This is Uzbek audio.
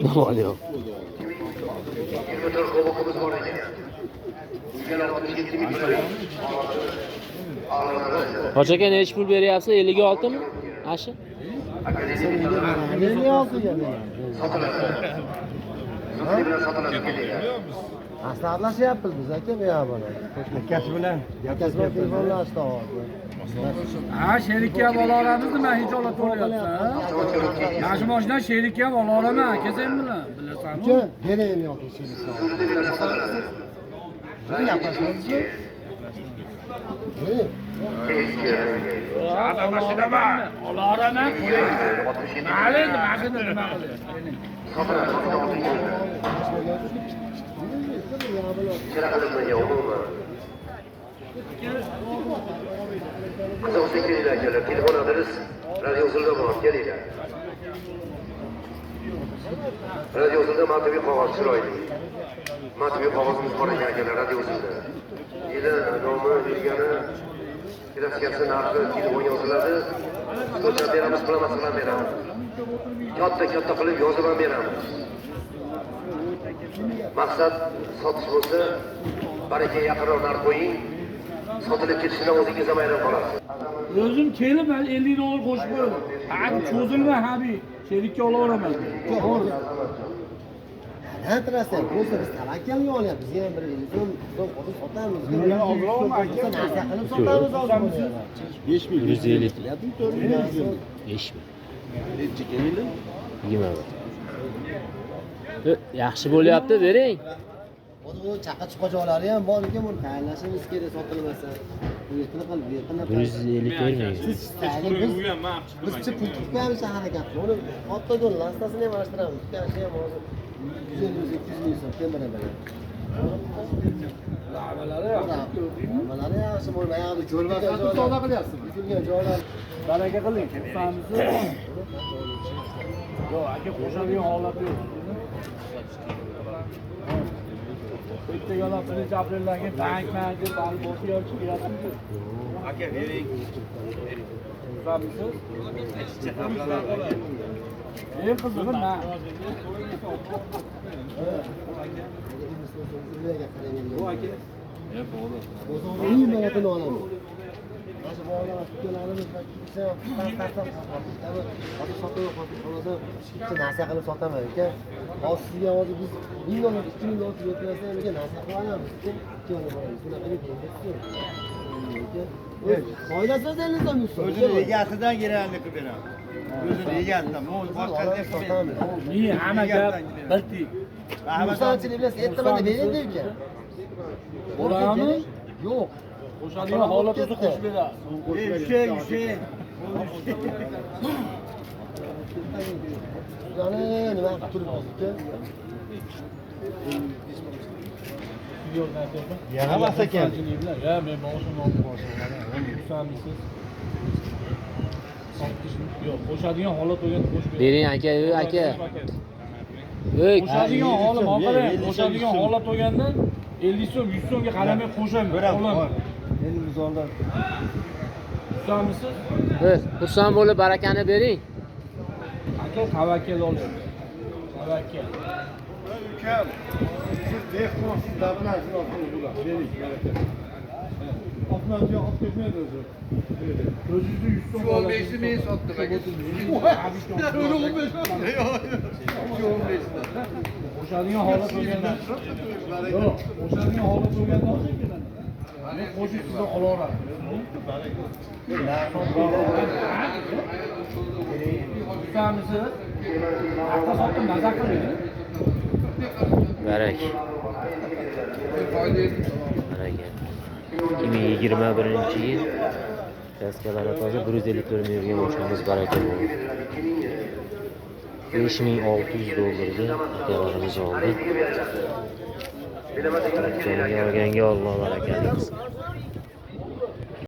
Nima yo'q. Hoji aka nechi pul beryapsiz? 56 mi? Ashi? 56 ga maslahatlashyapmiz biz aka bu yoq bilan. Akasi bilan Akasi bilan telefonlashdi hozir. Ha, sherikka ham ola olamiz, nima hech ola to'layapsan? Mana shu mashina sherikka ham ola olaman, aka sen bilan, bilasan-ku. Uka, beraymi yoki sherikka? Gaplashmaysizmi? Bering. Ola olaman, qo'ying. Mayli endi mashina nima qilyapti? Qiziqsa kelinglar akalar, telefon adres radiozilda bor, kelinglar. Radiozilda matbiy qog'oz chiroyli. Matbiy qog'ozimiz bor ekan akalar radiozilda. Yili, nomi, yurgani, kraskasi, narxi telefonga yoziladi. Ko'chab beramiz, pulamasini ham beramiz. Katta-katta qilib yozib ham beramiz. Maqsad sotish bo'lsa, baraka yaqinroq narx qo'ying. Sotilib ketishidan o'zingiz ham ayron qolasiz. O'zim kelib men 50 dollar qo'shib qo'yaman. Ha, cho'zilma habi, sherikka olaveraman. To'g'ri. Hatrasa, bo'lsa biz tavakkalga olyapmiz. Bizga ham bir 50 so'm so'm qo'shib sotamiz. Narsa qilib sotamiz hozir. 5000 150. 5000. 5000. 21. Yaxshi bo'lyapti, bering. Hozir uni chaqa-chuqa joylari ham bor ekan, buni tayinlashimiz kerak sotilmasa. Bu yerni qil, bu yerni qil. 154 ming. Siz biz pul tutmaymiz harakat qilib. Uni kattakon lastasini ham almashtiramiz. Ikkasi ham hozir 150 200 ming so'm temir bilan. Amalari yaxshi ko'rdingmi? Amalari yaxshi, bu bayog'ida Ko'rmasdan savdo qilyapsiz. Buzilgan joylar. Baraka qiling, xursandmisiz? Yo'q, aka qo'shadigan holat yo'q. Bitta 1 apreldan keyin bank deb barib boshiga chiqyapsiz. Aka bering. Xursandmisiz? Eng qizig'i man. Bu aka. Uning barakini olamiz. Mana shu bog'lar tutganlarimiz hozir sotib hozir bitta narsa qilib sotaman aka. Hozir sizga hozir biz 1000 dollar, 2000 dollar yetkazsa ham aka narsa qilib olamiz. Ikki yo'lni boramiz. Bunaqa deb foydasi 50 so'm 100 so'm. O'zini egasidan kerakli qilib beramiz. O'zini egasidan, boshqasidan sotamiz. Ni hamma gap bir tiy. Xursandchilik bilan ertaman deb bering deydi. Bo'ladimi? Yo'q. Qo'shadigan holat o'zi qo'shib beradi. Yushay. Sizlarni nima qilib turibmiz aka? Yaramas ekan. Ya men boshim olib boshim. Xursandmisiz? Yo'q, qo'shadigan holat bo'lganda qo'shib beradi. Bering aka, ey aka. Ey, Qo'shadigan holat, qarang, qo'shadigan holat bo'lganda 50 so'm, 100 so'mga qaramay qo'shaman. Olaman. Endi misoldan Xursandmisiz? Xursand bo'lib barakani bering. Aka tavakkal olyapti. Tavakkal. Ukam, siz dehqonsiz, bilan bering baraka. Otlar olib ketmaydi o'zi. O'zingizni 100 so'm. Shu 15ni men sotdim aka. Shu 15. Shu 15ni. Qo'shadigan holat bo'lganda. Yo'q, qo'shadigan holat bo'lganda olsak keladi. Men qo'shib sizdan olaveradi. Xursandmisiz? Aql sotib maza qiling. Barak. Baraka. 2021-yil Raskalari toza 154 ming yurgan mashinamiz baraka bo'ldi. 5600 dollarga akalarimiz oldi. Olganga Alloh barakali qilsin.